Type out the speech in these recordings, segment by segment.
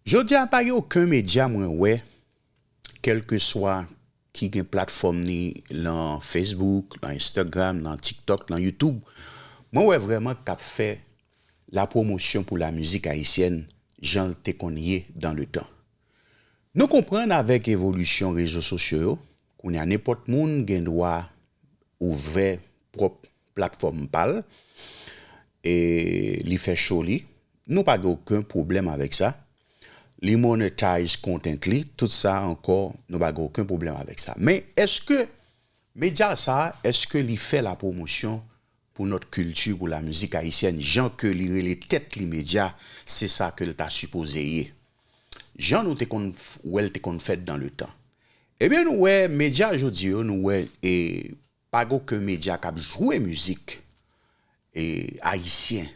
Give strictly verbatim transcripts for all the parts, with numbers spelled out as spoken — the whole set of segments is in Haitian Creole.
Jodi a, pa gen okenn medya mwen wè, kèlkeswa ki gen platfòm li lan Facebook, lan Instagram, lan TikTok, lan YouTube, mwen wè vrèman k ap fè la pwomosyon pou la mizik ayisyèn jan l te konn ye dan le tan. Nou konprann avèk evolisyon rezo sosyo yo, kounye a nenpòt moun gen dwa ouvè pwòp platfòm pa l, e li fè show li. Nou pa gen okenn pwoblèm avèk sa. Li monetize content li, tout sa ankò, nou pa gen okenn pwoblèm avèk sa. Men èske medya sa, èske li fè la pwomosyon pou nòt kilti, pou la mizik ayisyèn, jan ke li rele tèt li medya, se sa ke l ta sipoze ye. Jan nou te konn f- wè l te konn fèt dan le tan. Ebyen, nou wè medya jodi yo, nou wè e pa gen okenn medya k ap jwe mizik e ayisyen.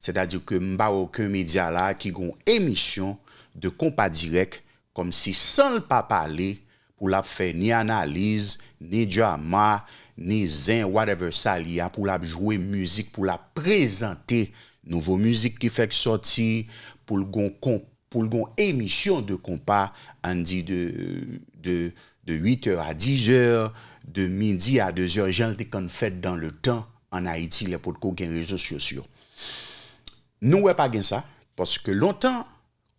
Sètadi ke m pa wè okenn medya la ki gen yon emisyon de konpa dirèk kòmsi san l pa pale pou l ap fè ni analiz, ni drama, ni zen, whatever sa li a, pou l ap jwe mizik, pou l ap prezante nouvo mizik ki fèk sòti, pou l gon konp pou l gon emisyon de konpa, ann di de, de, de uit è a diz è, de midi a de zè, jan l te konn fèt dan le tan ann Ayiti, lè potko gen rezo sosyo. Nou wè pa gen sa, paske lontan,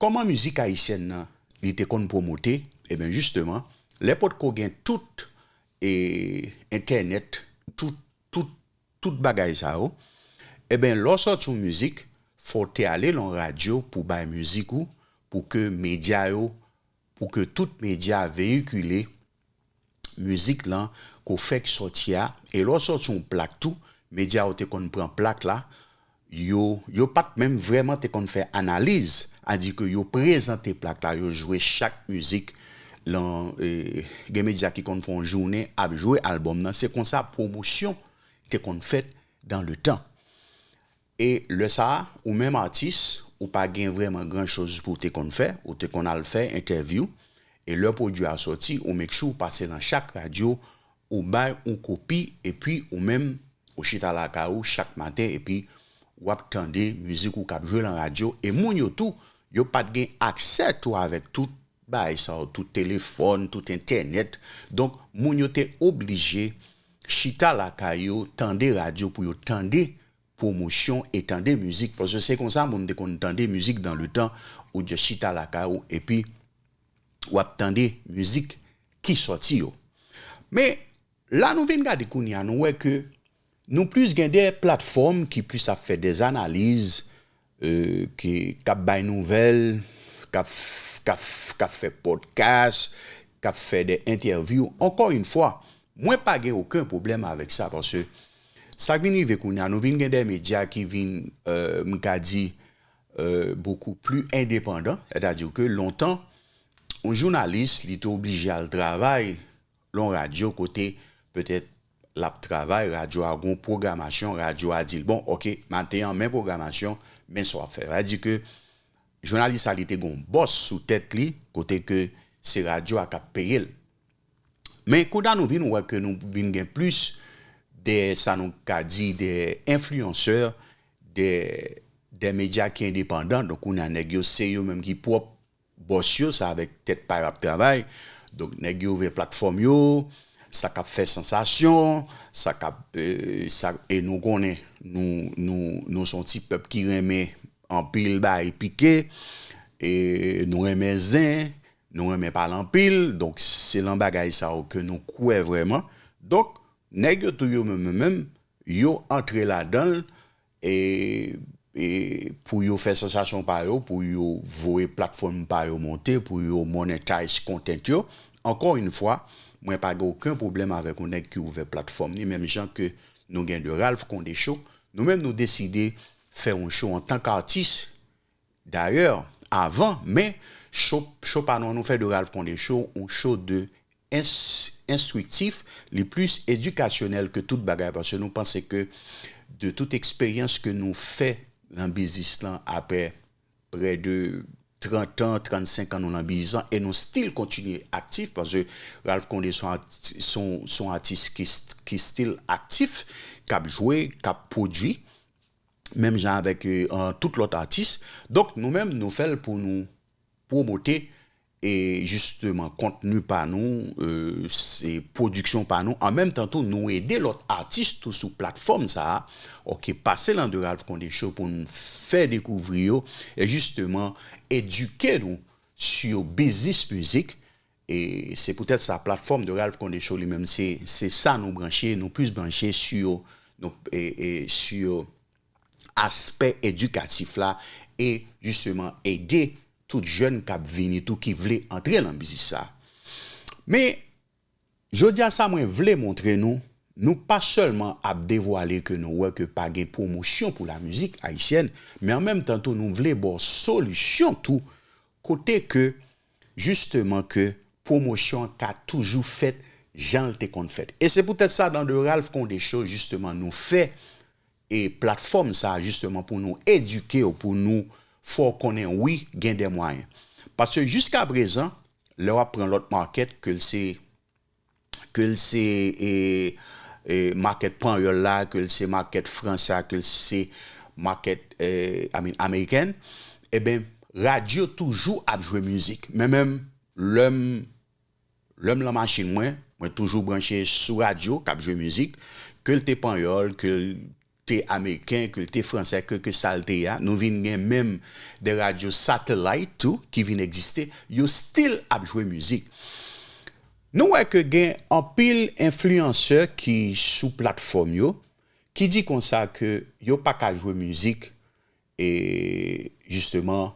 kòman mizik ayisyèn nan, li te konn pwomote, ebyen, jisteman, lè potko gen tout, e, entènèt, tout, tout, tout bagay sa yo, ebyen, lè w sòti yon mizik, fò w te ale lan radyo pou bay mizik ou, pou ke medya yo, pou ke tout medya veyikile mizik lan ke w fèk sòti a, e lè w sòti yon plak tou, medya yo te konn pran plak la, yo, yo pa t menm vrèman te konn fè analiz, a di ke yo prezante plak la, yo jwe chak mizik lan, e, gen medya ki konn fè yon jounen ap jwe albòm nan. Se konsa pwomosyon te konn fèt dan le tan. E lè sa a, ou menm atis, ou pa gen vrèman gran choz pou w te konn fè, ou te konn al fè entèvyou, e lè pwodui a sòti, ou make sure ou pase lan chak radyo, ou bay yon kopi, epi ou menm, ou chita lakay ou chak maten, epi w ap tande mizik ou k ap jwe lan radyo, e moun yo tou, yo pa t gen aksè tou avèk tout bagay sa yo, tout telefòn, tout entènèt. Donk, moun yo te oblije chita lakay yo, tande radyo pou yo tande pwomosyon e tande mizik. Paske se konsa moun te konn tande mizik dan le tan, ou just chita lakay ou, epi w ap tande mizik ki sòti yo. Men, la nou vin gade kounye a, nou wè ke nou plis gen de platfòm ki plis ap fè de analiz, e, ki, k ap bay nouvèl, k ap, k ap, k ap fè podcast, k ap fè de entèvyou. Ankò yon fwa, mwen pa gen okenn pwoblèm avèk sa, paske sa k vin rive kounye a, nou vin gen de medya ki vin, e, m ka di, e, beaucoup plus indépendant, sètadi ke lontan, yon jounalis, li te oblije al travay lan radyo kote petèt l ap travay, radyo a gon pwogramasyon, radyo a di l, bon, oke, maten an, men pwogramasyon, men sa w ap fè. Sa di ke jounalis la, li te gon bòs sou tèt li, kote ke se radyo a k ap peye l. Men kounye a nou vin wè ke nou vin gen plis de sa nou ka di de enfliyansè, de, de medya ki endepandan. Donk, kounye a nèg yo se yo menm ki pwòp bòs yo, se avèk tèt pa yo ap travay. Donk, nèg yo ouvè platfòm yo, sa k ap fè sansasyon, sa k ap, e, sa, e nou konnen, nou, nou, nou se yon ti pèp ki renmen anpil bay pike, e nou renmen zen, nou renmen pale anpil. Donk, se lan bagay sa yo ke nou kwè vrèman. Donk, nèg yo tou yo menm, menm, menm, yo antre ladan l, e, e pou yo fè sansasyon pa yo, pou yo voye platfòm pa yo monte, pou yo monetize content yo. Ankò yon fwa, mwen pa gen okenn pwoblèm avèk yon nèg ki ouvè platfòm li, menm jan ke nou gen de Ralph Condé Show. Nou menm, nou deside fè yon show antank atis, dayè, avan, men show, show pa nou an, nou fè de Ralph Condé Show, yon show de ins-, enstriktif, li plis edikasyonèl ke tout bagay, paske nou panse ke de tout eksperyans ke nou fè lan biznis lan, apre prè de trant an, trannsenk an nou lan biznis lan, e nou still kontinye aktif, paske Ralph Condé se yon ati-, se yon, se yon atis ki st-, ki still aktif, k ap jwe, k ap pwodui, menm jan avèk, e, tout lòt atis. Donk, nou menm, nou fè l pou nou pwomote e jisteman kontni pa nou, e, se pwodiksyon pa nou. An menm tan tou, nou ede lòt atis tou sou platfòm sa a, oke, pase lan The Ralph Condé Show pou n fè dekouvri yo e jisteman edike nou sou biznis mizik. E se poutèt sa, platfòm The Ralph Condé Show li menm, se, se sa nou branche, nou plis branche sou, nou, e, e, sou aspè edikatif la e jisteman ede tout jèn k ap vini tou ki vle antre nan biznis sa. Men, jodi a sa mwen vle montre nou, nou pa sèlman ap devwale ke nou wè ke pa gen pwomosyon pou lamizik ayisyèn, men an menm tan tou nou vle ba w solisyon tou, kote ke, jisteman ke pwomosyon an ka toujou fèt jan l te konn fèt. E se poutèt sa, dan The Ralph Condé Show, jisteman, nou fè e platfòm sa a, jisteman, pou nou edike w, pou nou fè w konnen, wi, gen de mwayen. Paske jiska prezan, lè w ap pran lòt market, ke l se, ke l se, e, e, market panyòl la, ke l se market fransè a, ke l se market, e, I mean, amerikèn, eben, radyo toujou ap jwe mizik. Men menm, lè m, lè m lan machin mwen, mwen toujou branche sou radyo k ap jwe mizik, ke l te panyòl, ke l te ameriken, ke l te fransè, ke, ke sa l te ye a. Nou vin gen menm de radyo satellite tou ki vin egziste, yo still ap jwe mizik. Nou wè ke gen anpil enfliyansè ki sou platfòm yo, ki di konsa ke yo pa ka jwe mizik, e jisteman,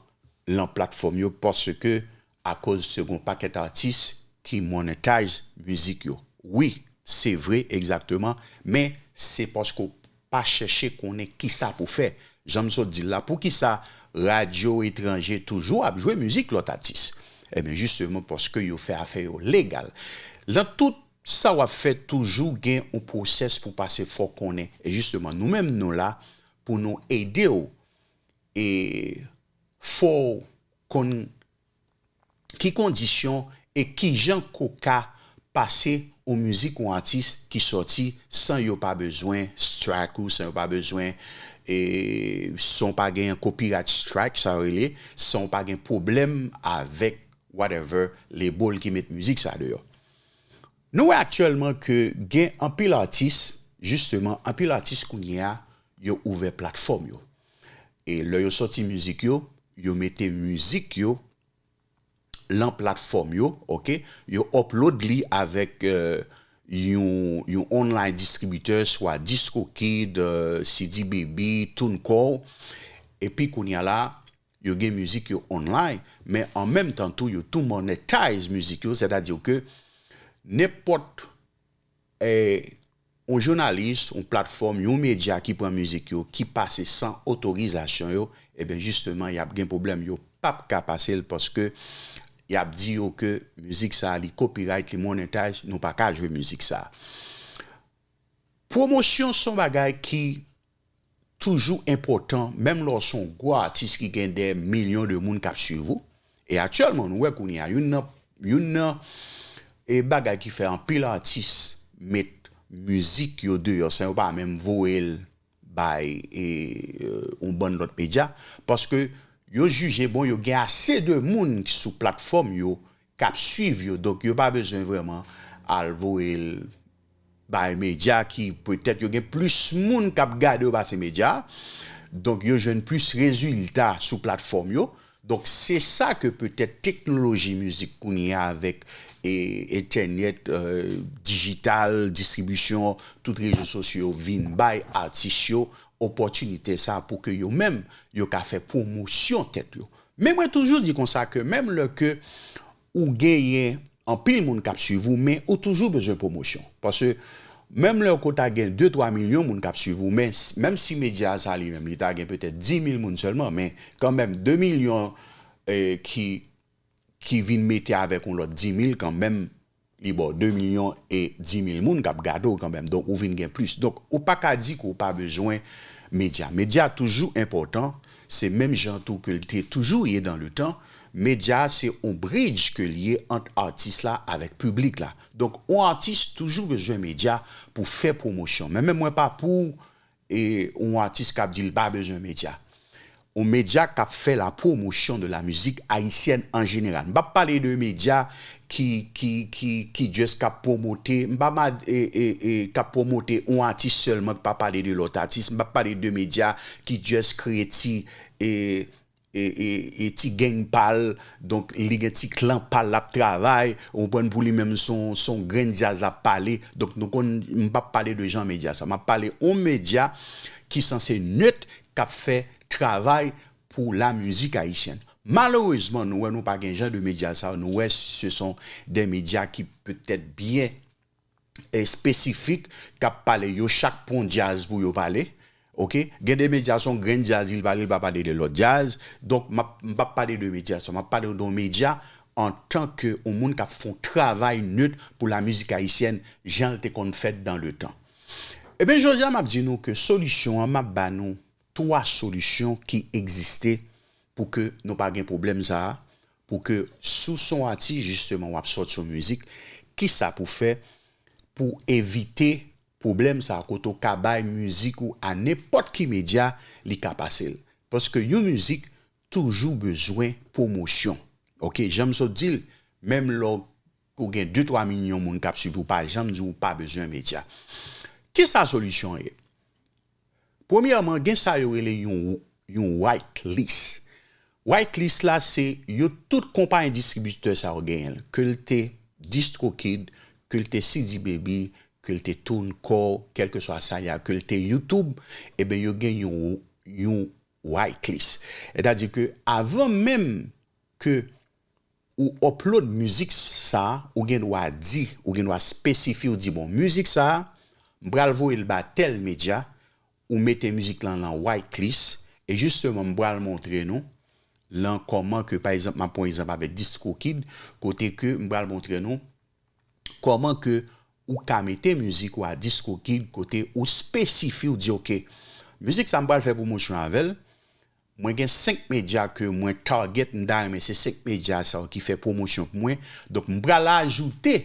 lan platfòm yo, paske akoz se gon pakèt atis ki monetize mizik yo. Wi, se vre, egzakteman, men se paske w pa chèche konnen kisa pou fè. Jan m sot di l la, poukisa radyo etranje toujou ap jwe mizik lòt atis? Eben, jisteman, paske yo fè afè yo legal. Lan tout sa w ap fè, toujou gen yon pwosès pou pase, fò w konnen. E jisteman, nou menm, nou la pou nou ede w e fò w konn ki kondisyon e kijan ke w ka pase yon mizik yon atis ki sòti san yo pa bezwen strike ou, san yo pa bezwen, e, san w pa gen copyright strike, sa yo rele, san w pa gen pwoblèm avèk whatever, label ki met mizik sa deyò. Nou wè aktyèlman ke gen anpil atis, jisteman, anpil atis kounye a, yo ouvè platfòm yo. E lè yo sòti mizik yo, yo mete mizik yo lan platfòm yo, oke? Yo upload li avèk, euh, yon, yon online distribitè, swa DistroKid, euh, C D Baby, TuneCore. Epi kounye a la, yo gen mizik yo online, men an menm tan tou, yo tou monetize mizik yo, sètadi ke nenpòt, eh, yon jounalis, yon platfòm, yon medya ki pran mizik yo, ki pase san otorizasyon yo, eben, jisteman, y ap gen pwoblèm. Yo p ap ka pase l paske y ap di yo ke mizik sa a, li copyright, li monetize, nou pa ka jwe mizik sa a. Pwomosyon se yon bagay ki toujou enpòtan, menm lè w se yon gwo atis ki gen dè milyon de moun k ap swiv ou. E aktyèlman, nou wè kounye a, youn nan, youn nan, e, bagay ki fè anpil atis met mizik yo deyò san yo pa menm voye l bay, e, yon bann lòt medya, paske yo jije, bon, yo gen ase de moun ki sou platfòm yo k ap swiv yo, donk yo pa bezwen vrèman al voye l bay medya ki petèt yo gen plis moun k ap gade yo pase medya, donk yo jwenn plis rezilta sou platfòm yo. Donk se sa ke petèt teknoloji mizik kounye a avèk, e, entènèt, e, dijital, distribisyon, tout rezo sosyo yo vin bay atis yo opòtinite sa pou ke yo menm yo ka fè pwomosyon tèt yo. Men mwen toujou di konsa ke menm lè ke ou genyen anpil moun k ap swiv ou, men ou toujou bezwen pwomosyon. Paske menm lè ou ta gen de twa milyon moun k ap swiv ou, men s- menm si medya sa li menm, li ta gen petèt di mil moun sèlman, men kanmenm de milyon, eh, ki, ki vin mete avèk yon lòt di mil kanmenm, li ba w de milyon e di mil moun k ap gade w kanmenm. Donk, ou vin gen plis. Donk, ou pa ka di ke w pa bezwen medya. Medya toujou enpòtan. Se menm jan tou ke l te toujou ye dan le tan. Medya a se yon bridge ke l ye ant atis la avèk piblik la. Donk, yon atis toujou bezwen medya pou fè pwomosyon. Men menm mwen pa pou, e, yon atis k ap di l pa bezwen medya. yon medya k ap fè la pwomosyon de la mizik ayisyèn an jeneral. M p ap pale de medya ki, ki, ki, ki just k ap pwomote, m pa ma, e, e, e, k ap pwomote yon atis sèlman, k pa pale de lòt atis. M p ap pale de medya ki just kreye ti, e, e, e, e ti gang pa l, donk li gen ti klan pa l l ap travay, ou konprann, pou li menm se yon, se yon grenn djaz l ap pale. Donk nou konn, m p ap pale de jan medya sa. M ap pale yon medya ki sanse net, k ap fè travay pou la mizik ayisyèn. Malerezman, nou wè nou pa gen jan de medya sa yo. Nou wè se son de medya ki petèt byen espesifik, k ap pale, yo chak pran yon djaz pou yo pale. Oke? Gen de medya se yon grenn djaz li pale, li pa pale de lòt djaz. Donk, m ap, m p ap pale de medya sa. M ap pale de yon medya antanke yon moun k ap fè yon travay net pou la mizik ayisyèn, jan l te konn fèt dan le tan. Ebyen, jodi a, m ap di nou ke solisyon an, m ap ba nou twa solisyon ki egziste pou ke nou pa gen pwoblèm sa a, pou ke si w se yon atis, jisteman, w ap sòti yon mizik, kisa pou fè pou evite pwoblèm sa a, kote w ka bay mizik ou a nenpòt ki medya, li ka pase l. Paske yon mizik toujou bezwen pwomosyon. Oke, jan m sot di l, menm lè w gen de twa milyon moun k ap swiv ou, pa janm di w pa bezwen medya. Kisa solisyon an ye? Premyèman, gen sa yo rele yon, yon white list. White list la, se yo tout konpayi distribitè sa yo genyen l. Ke l te DistroKid, ke l te C D Baby, ke l te TuneCore, kèlkeswa sa y a, ke l te YouTube, ebyen, yo gen yon, yon white list. Sètadi ke avan menm ke ou upload mizik sa a, ou gen dwa di, ou gen dwa espesifye, ou di, bon, mizik sa a, m pral voye l ba tèl medya, ou mete mizik lan nan white list, e jisteman, m pral montre nou lan kòman ke, pa egzanp, m ap pran egzanp avèk DistroKid, kote ke m pral montre nou kòman ke ou ka mete mizik ou a DistroKid, kote ou espesifye, ou di, oke, mizik sa m pral fè pwomosyon avè l, mwen gen senk medya ke mwen target, m ta renmen se senk medya sa yo ki fè pwomosyon pou mwen. Donk, m pral ajoute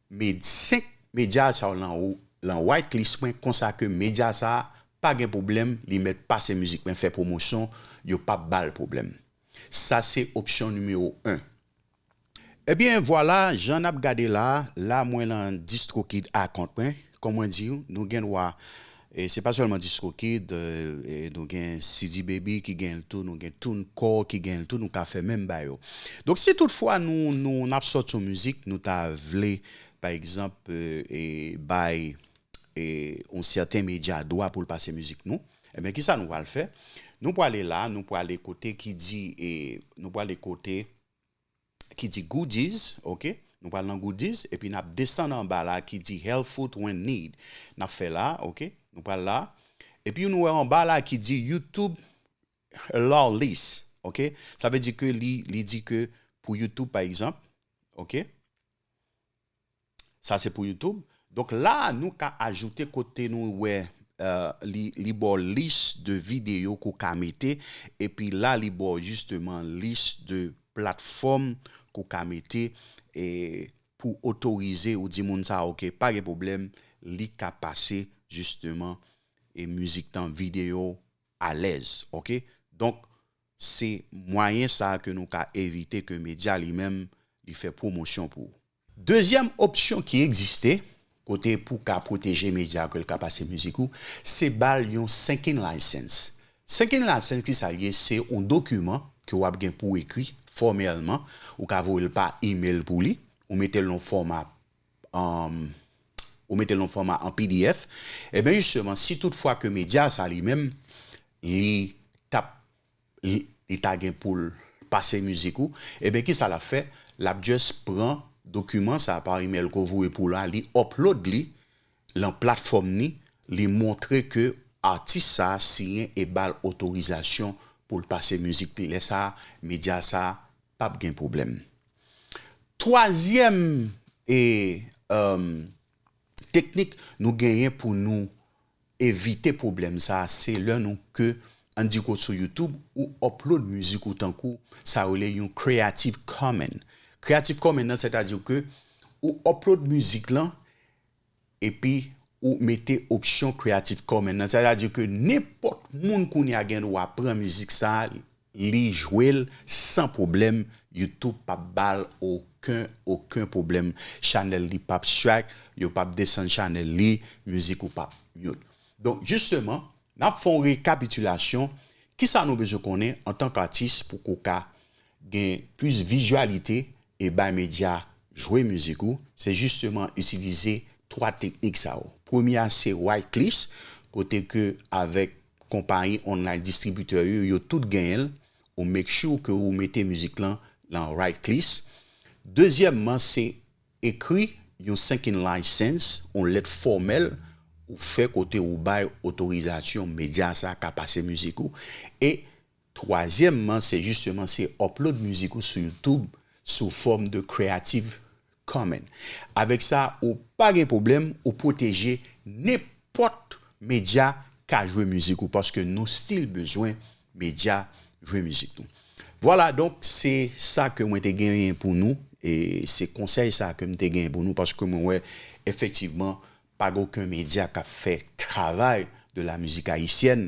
med-, senk medya sa yo lan, lan white list mwen, konsa ke medya sa a pa gen pwoblèm, li mèt pase mizik mwen, fè pwomosyon, yo p ap ba l pwoblèm. Sa se opsyon nimewo en. Ebyen, vwala, jan n ap gade la, la mwen lan DistroKid account mwen. Kòm mwen di w, nou gen dwa, e se pa sèlman DistroKid, e, e nou gen C D Baby ki gen l tou, nou gen TuneCore ki gen l tou, nou ka fè menm bagay yo. Donk, si toutfwa nou, nou, n ap sòti yon mizik, nou ta vle, pa egzanp, e, e, bay, e, yon sèten medya dwa pou l pase mizik nou, ebyen, kisa nou pral fè? Nou prale la, nou prale kote ki di, e, nou prale kote ki di goodies, oke? Nou pral nan goodies, epi n ap desann anba la ki di helpful when need. N ap fè la, oke? Nou pral la. Epi nou wè anba la ki di YouTube law list, oke? Sa vle di ke li, li di ke pou YouTube, pa egzanp, oke? Sa se pou YouTube. Donk la, nou ka ajoute kote nou wè, e, li, li ba w lis de videyo ke w ka mete, epi la, li ba w jisteman lis de platfòm ke w ka mete, e, pou otorize ou di moun sa, oke, pa gen pwoblèm, li ka pase jisteman, e, mizik tan videyo alèz, oke? Donk, se mwayen sa a ke nou ka evite ke medya li menm, li fè pwomosyon pou ou. Dezyèm opsyon ki egziste, kote pou ka pwoteje medya ke l ka pase mizik ou, se ba l yon syncing license. Syncing license, kisa l ye? Se yon dokiman ke w ap gen pou w ekri fòmèlman, ou ka voye l pa email pou li, ou mete l nan fòma, um, ou mete l nan fòma an P D F. Ebyen, jisteman, si toutfwa ke medya sa li menm, li t ap li, li ta gen pou l pase mizik ou, ebyen, kisa l ap fè? L ap just pran dokiman sa a pa email ke w voye pou l la, li upload li lan platfòm ni, li montre ke atis sa a siyen e ba l otorizasyon pou l pase mizik li. Lè sa a, medya sa a p ap gen pwoblèm. Twazyèm, e, um, teknik nou genyen pou nou evite pwoblèm sa a, se lè nou ke, ann di ke w sou YouTube, ou upload mizik ou tankou, sa yo rele yon Creative Commons. Creative Commons nan, sètadi ke ou upload mizik lan, epi ou mete opsyon Creative Commons nan, sètadi ke nenpòt moun kounye a gen dwa pran mizik sa, li jwe l san pwoblèm, YouTube p ap ba l okenn, okenn pwoblèm. Chanèl li p ap strike, yo p ap desann chanèl li, mizik ou p ap mute. Donk, jisteman, n ap fè yon rekapitilasyon. Kisa nou bezwen konnen antank atis pou ke w ka gen plis vizyalite e bay medya jwe mizik ou? Se jisteman itilize twa teknik sa yo. Premye a se whitelist, kote ke avèk konpayi online distribitè yo, yo tout genyen l, ou make sure ke ou mete mizik lan nan whitelist. Dezyèmman, se ekri yon sync in license, yon lèt fòmèl ou fè kote ou bay otorizasyon medya sa ka pase mizik ou. E twazyèmman, se jisteman se upload mizik ou sou YouTube sou fòm de Creative Commons. Avèk sa, ou pa gen pwoblèm, ou pwoteje nenpòt medya ka jwe mizik ou, paske nou still bezwen medya jwe mizik nou. Vwala, donk, se sa ke mwen te genyen pou nou, e se konsèy sa ke m te genyen pou nou, paske mwen wè, efektivman, pa gen okenn medya k ap fè travay de la mizik ayisyèn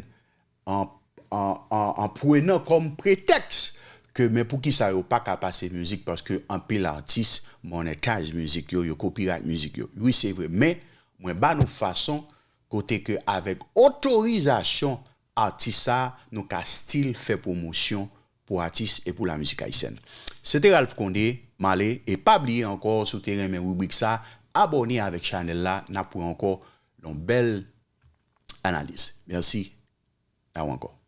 an, an, an, an prenan kòm pretèks ke, men poukisa yo pa ka pase mizik, paske anpil atis monetize mizik yo, yo copyright mizik yo. Wi, se vre, men mwen ba nou fason kote ke avèk otorizasyon atis sa, nou ka still fè pwomosyon pou atis e pou la mizik ayisyèn. Se te Ralph Condé, m ale, e pa bliye ankò, si w te renmen ribrik sa, abòne avèk chanèl la, n ap wè ankò yon bèl analiz. Mèsi, n a wè ankò.